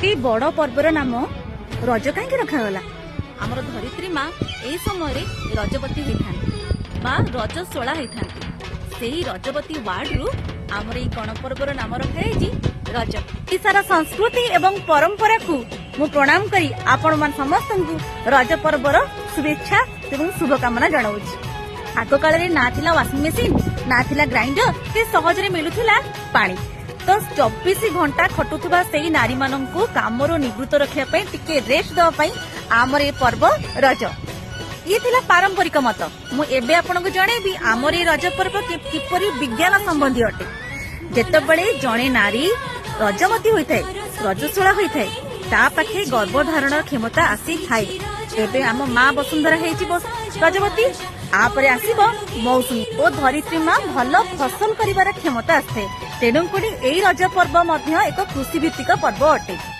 ଏଇ ବଡ ପର୍ବର ନାମ ରଜ କାହିଁକି ରଖାଗଲା? ଆମର ଧରିତ୍ରୀ ମା ଏହି ସମୟରେ ରଜବତୀ ହେଇଥାନ୍ତି ବା ରଜସ୍ୱଳା ହେଇଥାନ୍ତି। ସେଇ ରଜବତୀ ୱାର୍ଡରୁ ଆମର ଏଇ ଗଣପର୍ବର ନାମ ରଖାଯାଇଛି ରଜ। ଓଡ଼ିଶାର ସଂସ୍କୃତି ଏବଂ ପରମ୍ପରାକୁ ମୁଁ ପ୍ରଣାମ କରି ଆପଣମାନ ସମସ୍ତଙ୍କୁ ରଜ ପର୍ବର ଶୁଭେଚ୍ଛା ଏବଂ ଶୁଭକାମନା ଜଣାଉଛି। ଆଗ କାଳରେ ନା ଥିଲା ୱାସିଂ ମେସିନ, ନା ଥିଲା ଗ୍ରାଇଣ୍ଡର, କି ସହଜରେ ମିଳୁଥିଲା ପାଣି। ତ 24 ଘଣ୍ଟା ଖଟୁଥିବା ସେଇ ନାରୀମାନଙ୍କୁ କାମରୁ ନିବୃତ୍ତ ରଖିବା ପାଇଁ, ଟିକେ ରେଷ୍ଟ ଦେବା ପାଇଁ ଆମର ଏ ପର୍ବ ରଜ। ଇଏ ଥିଲା ପାରମ୍ପରିକ ମତ। ମୁଁ ଏବେ ଆପଣଙ୍କୁ ଜଣେଇବି ଆମର ଏଇ ରଜ ପର୍ବ କିପରି ବିଜ୍ଞାନ ସମ୍ବନ୍ଧୀୟ ଅଟେ। ଯେତେବେଳେ ଜଣେ ନାରୀ ରଜମତୀ ହୋଇଥାଏ, ରଜସ୍ୱଳା ହୋଇଥାଏ, ତା ପାଖେ ଗର୍ଭଧାରଣ କ୍ଷମତା ଆସିଥାଏ। ଏବେ ଆମ ମା ବସୁନ୍ଧରା ହେଇଛି ରଜବତୀ, ତାପରେ ଆସିବ ମୌସୁମୀ ଓ ଧରିତ୍ରୀ ମା ଭଲ ଫସଲ କରିବାର କ୍ଷମତା ଆସିଥାଏ। ତେଣୁକରି ଏଇ ରଜ ପର୍ବ ମଧ୍ୟ ଏକ କୃଷି ଭିତ୍ତିକ ପର୍ବ ଅଟେ।